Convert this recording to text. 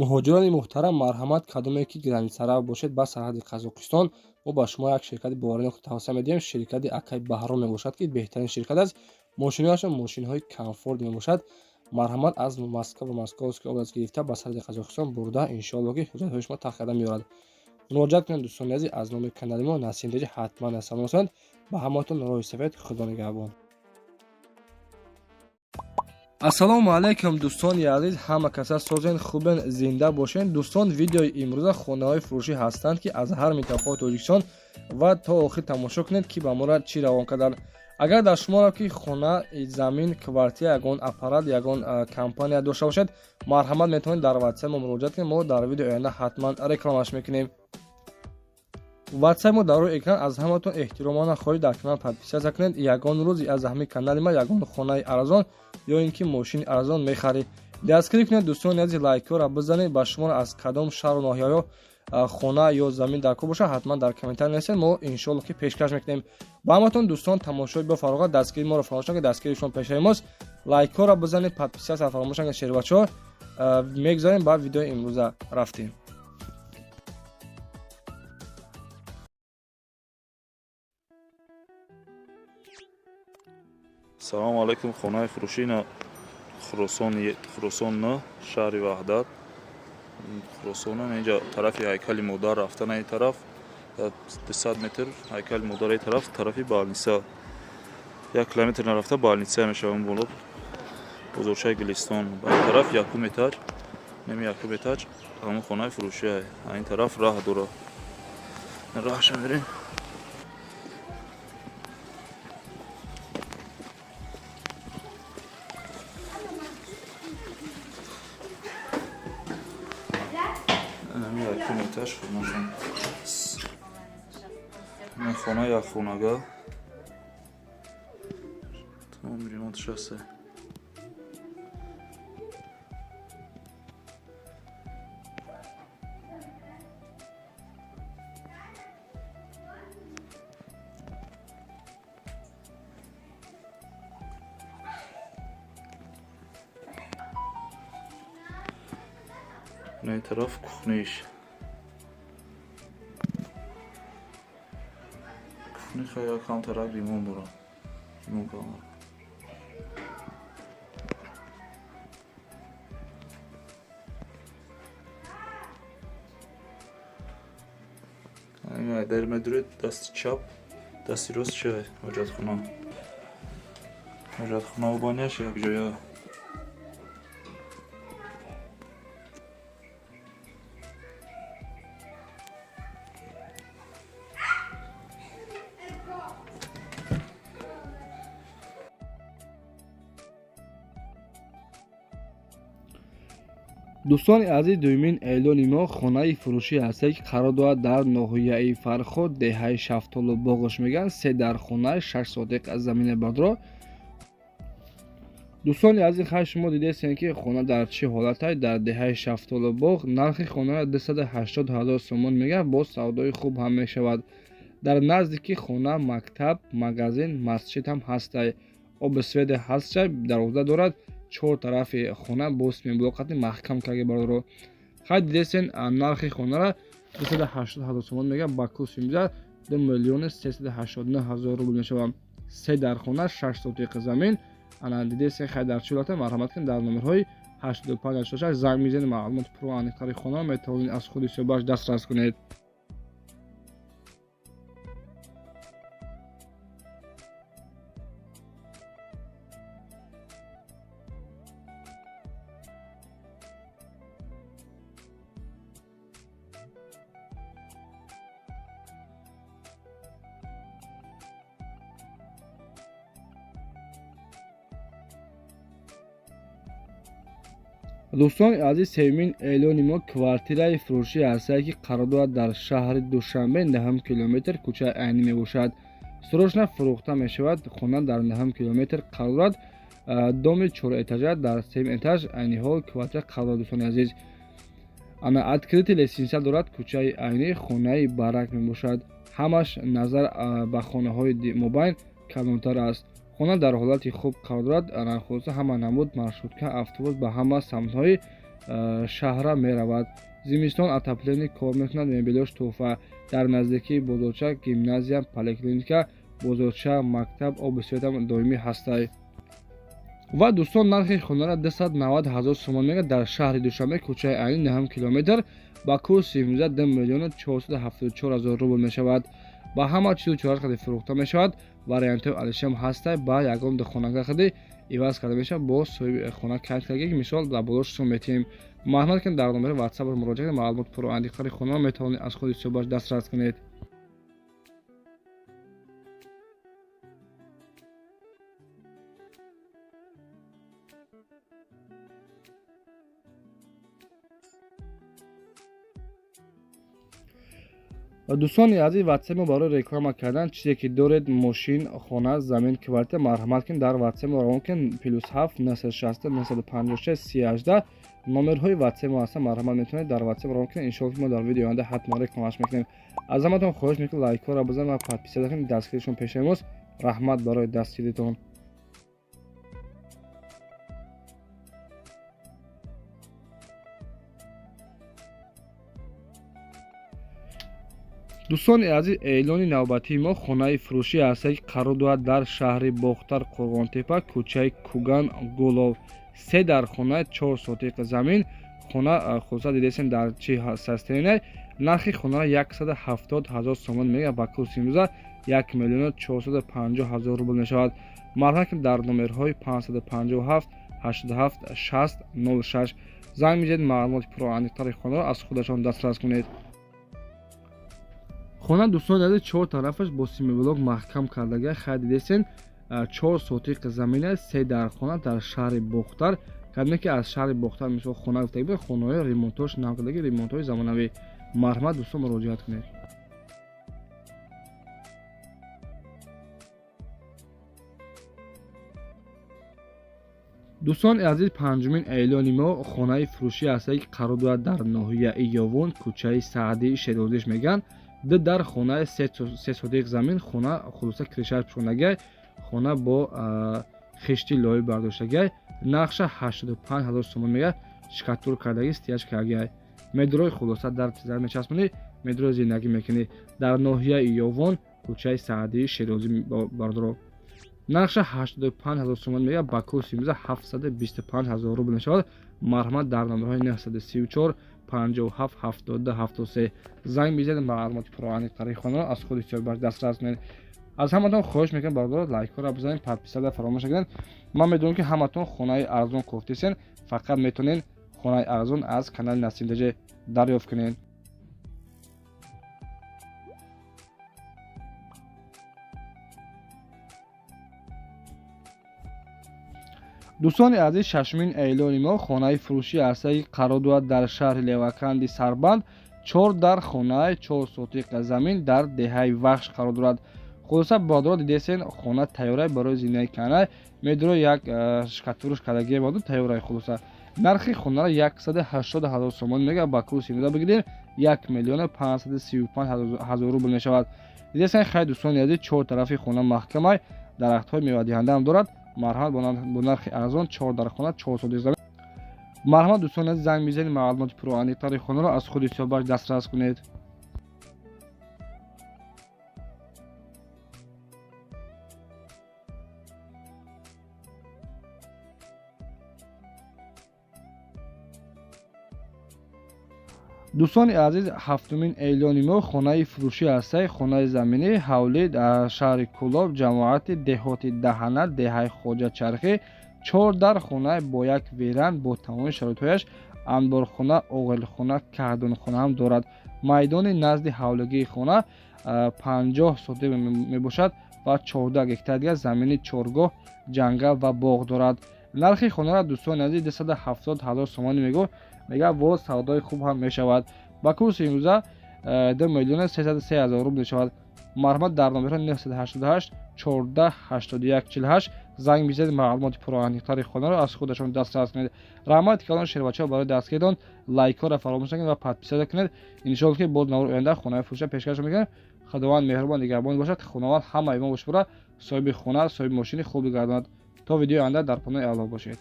Муҳоҷирони муҳтарам, марҳамат, кадоме ки границарав бошед ба сарҳади Қазоқистон, мо ба шумо як ширкати боваринок тавсия медиҳем. Ширкати Акай Баҳром мебошад, ки беҳтарин ширкат аст. Мошинҳояшон мошинҳои комфорт мебошад. Марҳамат, аз Москва ва Московский область гирифта ба сарҳади Қазоқистон бурда, иншоалло, ки ҳуҷҷатҳои шумо тақ карда меорад. Муроҷиат кунед, дӯстони азиз, аз номи канали мо Насим Теҷи ҳатман салом расонед. Ба ҳамаатон роҳи сафед, Худо нигаҳбон. Ассалому алайкум, дӯстони азиз, ҳама каса созен, хубен, зинда бошен. Дӯстон, видеои имрӯза хонаҳои фурӯшӣ ҳастанд, ки аз ҳар минтақаи Тоҷикистон, ва то охир тамошо кунед, ки ба мора чӣ равон карданд. Агар дар шуморо ки хона, замин, квартира, ягон аппарат, ягон компания дошта бошед, марҳамат, метавонед дар WhatsApp мо муроҷиат кунед. Мо дар видеои оянда ҳатман рекламаш мекунем. WhatsApp мо дар рӯи экран. Аз ҳаматон эҳтиромона хоҳиш, дар канал подписаться кунед. Ягон рӯз аз ҳамин канали ма ягон хонаи арзон ё ин ки мошини арзон мехаред. Дастгирӣ кунед, дӯстони азиз, лайкҳоро бизанед. Ба шуморо аз кадом шаҳру ноҳияҳо хона ё замин дар кор бошад, ҳатман дар комментарий нависед, мо иншоалло ки пешкаш мекунем ба ҳаматон. Дӯстон, тамошои бо фароғат, дастгирии моро фаромӯш накунед, дастгирии шумо пешаи мост. Лайкҳоро бизанед, подписаться фаромӯш накунед. Шербачаҳо, мегузарем ба видеои имрӯза, рафтем. Салому алайкум, хонаи фурӯшӣ на Хуросон, Хуросон на шаҳри Ваҳдат, Хуросона. Инҷа тарафи ҳайкали модар рафтан, ин тараф 200 метр ҳайкали модар, ин тараф тарафи больница, 1 километр нарафта больница мешавам, боло бозорчаи Гулистон. Ба ин тараф якум этаж, неми якум этаж ҳамон хонаи фурӯшия. Ин тараф раҳ дора, раҳша мерем. Ҳамин якум этаж хонашон. Ин хона як хонага, тамоми ремонташ ҳаста. Ин тараф кухниш, кухни хеле камтарак ремонт дорад, ремонт кардам. Дар медуред, дасти чап, дасти рост чи ҳоҷатхона, ҳоҷатхонаву баняш якҷоя. Дӯстони азиз, дуюмин эълони мо хонаи фурӯшӣ ҳаста, ки қарор дорад дар ноҳияи Фархор, деҳаи Шафтолу боғош мегӯянд. Се дар хона, 6 сотиқ аз замини бардро. Дӯстони азиз, хай, шумо дидестем, ки хона дар чӣ ҳолате, дар деҳаи Шафтолу боғ. Нархи хонаро 280 ҳазор сомон мегӯяд, боз савдои хуб ҳам мешавад. Дар наздики хона мактаб, магазин, масҷид ҳам ҳастай, оби свет ҳастша, дарвоза дорад, чор тарафи хона бо семенблок қати маҳкам карда. Бародаро, хай, дидесен, нархи хонара 280 ҳазор сомон мегӯяд, ба курси имрӯза 2 389 000 рубл мешавад. Се дар хона, 6 сотиқи замин. Ана, дидесен, хай, дар чӣ ҳолате? Марҳамат кунед, дар номерҳои 85 86 занг мезанед, маълумоти пурру аниқтари хонаро метавонед аз худи соҳибаш дастрас кунед. Дӯстони азиз, сеюмин эълони мо квартираи фурӯшӣ ҳастае, ки қарор дорад дар шаҳри Душанбе, наҳум километр, кӯчаи Айнӣ мебошад. Срочно фурӯхта мешавад. Хона дар наҳум километр қарор дорад, доми чорэтажа, дар сеюм этаж айни ҳол квартира қарор дорад. Дӯстони азиз, ана, открытый лестница дорад. Кӯчаи Айнӣ, хонаи барак мебошад. Ҳамаш назар ба хонаҳои мобайн калонтар аст. Хона дар ҳолати хуб қарор дорад. Хулоса, ҳама намуд маршрутка, автобус ба ҳама самтҳои шаҳра меравад. Зимистон отопление кор мекунад, мебелош тӯҳфа. Дар наздикии бозорча гимназия, поликлиника, бозорча, мактаб, оби светам доимӣ ҳастай. Ва дӯстон, нархи хонаро 290 ҳазор сомон мегӯяд дар шаҳри Душанбе, кӯчаи Айнӣ, 9 километр. Ба курси имрӯза 2 миллиону 474 ҳазор рубл мешавад. Ба ҳама чизу чораш қади фурӯхта мешавад. Вариантҳои алишам ҳастай, ба ягон духонага қади иваз карда мешавад бо соҳиби хона кайд карда, ки мисол дар болош сум метиҳем. Марҳамат кунед, дар номери WhatsApp муроҷиат кунед, маълумот пурра хонаро метавонед аз худи соҳибаш дастрас кунед. Дӯстони азиз, WhatsApp мо барои реклама кардан чизе ки доред, мошин, хона, замин, квартира, марҳамат кунед, дар WhatsApp мо равон кунед. +7 960 956 3018 номерҳои WhatsApp мо ҳастанд. Марҳамат метавонед дар WhatsApp равон кунед. Иншоалло ки мо дар видеои оянда ҳатман рекламаш мекунем. Аз ҳаматон хоҳиш мекунем, лайкҳоро бизанед ва подписаться кунед. Дастгиришон пешаи мост. Раҳмат барои дастгиритон. Дӯстони азиз, эълони навбатии мо хонаи фурӯшӣ аст, ки қарор дорад дар шаҳри Бохтар, Қурғонтепа, кӯчаи Куган Гулов. 3 дар хона, 4 сотиқ замин. Хона хулоса дидесем дар чӣ состояние. Нархи хонаро 170 ҳазор сомон мегӯяд. Ба курси имрӯза 1 миллиону 450 ҳазор рубл мешавад. Марҳамат кунед, дар номерҳои 557 87 60 06 занг мезанед, маълумоти пурра хонаро аз худашон дастрас кунед. Хона, дӯстони азиз, 4 тарафаш бо симиблок маҳкам кардага. Хайр, дидесен, 4 сотиқ замин аст, 3 дар хона дар шаҳри Бохтар. Кадме ки аз шаҳри Бохтар мисол хона гуфтаги буд, хонаҳои ремонтош нав кардаги, ремонтҳои замонавӣ. Марҳамат, дӯстон, муроҷиат кунед. Дӯстони азиз, панҷумин эълони мо хонаи фурӯшӣ аст, ки қарор дорад дар ноҳияи Ёвон, кӯчаи Саъдии Шерозиш мегӯянд. 2 дар хонаи 3 сотиқ замин. Хона хулоса кришаш пӯшондагай, хона бо хишти лои бардоштагай. Нақша 85 ҳазор сомон мегӯяд, шикатур кардаги, стияж кардагай. Медрои хулоса дар тизар мечаспонӣ, медрои зиндагӣ мекунӣ. Дар ноҳияи Ёвон, кӯчаи Саъдии Шерозӣ бардоро. Нақша 85 ҳазор сомон мегӯяд, ба курси имрӯза 725 ҳазор рубл мешавад. Марҳамат, дар номерҳои 934 57 72 73 занг бизанед, маълумоти пурра хонаро аз худи соҳибаш дастрас кунед. Аз ҳаматон хоҳиш мекунам, бародаро, лайкҳоро бизанед, подписаться фаромӯш накунед. Ман медонам ки ҳаматон хонаи арзон кофтесен, фақат метавонед хонаи арзон аз канали Насим ТЖ дарёфт кунед. Дӯстони азиз, шашумин эълони мо хонаи фурӯшӣ аст, ки қарор дорад дар шаҳри Леваканди Сарбанд. 4 дар хонаи 4 сотиқ замин дар деҳаи Вахш қарор дорад. Хулоса, бародаро, дидесен, хона тайёрай барои зиндагӣ кардан. Медро як шкатуруш кардагие боду тайёрай. Хулоса нархи хонаро 180 ҳазор сомон мегӯяд. Ба курси имрӯза бигирем 1 миллиону 535 ҳазор рубл мешавад. Дидесен, хайр, дӯстони азиз, 4 тарафи хона маҳкамай, дарахтҳои мевадиҳанда ҳам дорад. Марҳамат, бо нархи арзон 4 дар хона, 4 сотиқ замин. Марҳамат, дӯстони азиз, занг мезанед, маълумоти пурра хонаро аз худи соҳибаш дастрас кунед. Дӯстони азиз, ҳафтумин эълони мо хонаи фурӯшӣ аст, хонаи заминӣ, ҳавлӣ дар шаҳри Кӯлоб, ҷамоати деҳоти Даҳана, деҳаи Хоҷачархӣ. 4 дар хона бо як веранд бо тамоми шароитҳояш, анборхона, оғилхона, каҳдонхона ҳам дорад. Майдони назди ҳавлигии хона 50 сотиқ мебошад ва 14 гектар дигар замини чоргоҳ, ҷангал ва боғ дорад. Нархи хонаро, дӯстони азиз, 270 ҳазор сомонӣ мегӯяд, боз савдои хуб ҳам мешавад. Ба курси имрӯза 2 миллиону 303 ҳазор рубл мешавад. Марҳамат, дар номерҳои 988 14 81 48 занг бизанед, маълумоти пурра хонаро аз худашон дастрас кунед. Раҳмат калон шербачаҳо барои дастгиритон. Лайкҳоро фаромӯш накунед ва подписаться кунед. Иншоалло ки боз навори оянда хонаи фурӯша пешкаш мекунем. Худованд меҳрубон нигаҳбон бошад. Худованд ҳамаи мо бошад, соҳиби хона, соҳиби мошини хуб бигардонад. То видеои оянда дар паноҳи Аллоҳ бошед.